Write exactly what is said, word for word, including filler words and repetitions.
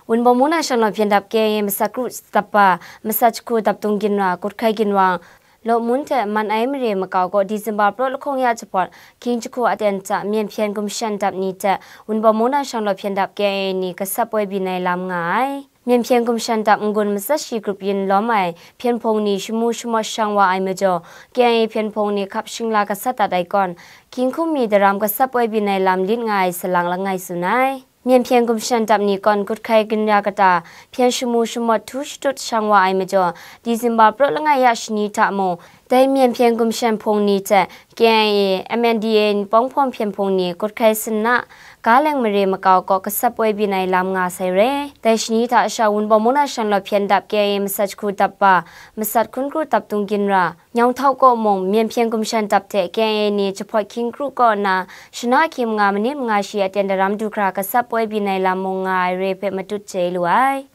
Wunpawng mungdan shanglawt hpyen dap K I A masat kru dap ba, masat jahku dap tung ginra, kut hkai ginwang, Lawmun hte Man Ai mare makau kaw December praw lahkawng ya jahpawt, hkying jahku aten hta Myen hpyen gumshan dap ni hte Wunpawng mungdan shanglawt hpyen dap K I A ni gasat poi byin ai lam nga ai. Myen hpyen gumshan dap n-gun matsat shi grup yin lawm ai hpyen hpung ni shamu shamawt shang wa ai majaw, K I A hpyen hpung ni hkap shingla gasat dat ai kawn, hkying hkum mi daram gasat poi byin ai lam lit nga ai salang langai tsun ai. Myen hpyen gumshan dap ni kawn kut hkai ginra kata hpyen shamu shamawt htu shatut shang wa ai majaw, December praw langai ya shani hta mung, dai myen hpyen gumshan hpung ni hte K I A, M N D A pawng hpawng hpyen hpung ni kut hkai sanna, Galeng mare makau kaw gasat poi byin ai lam nga sai re. Dai shani hta sha Wunpawng mungdan shanglawt hpyen dap K I A masat jahku dap ba, masat hkun kru dap tung ginra, Nyawng Htau kaw mung, myen hpyen gumshan dap hte K I A ni jahpawt hkying kru kaw nna, shana hkying manga manit manga shi aten daram du hkra gasat poi byin ai lam mung nga ai re hpe matut chye lu ai.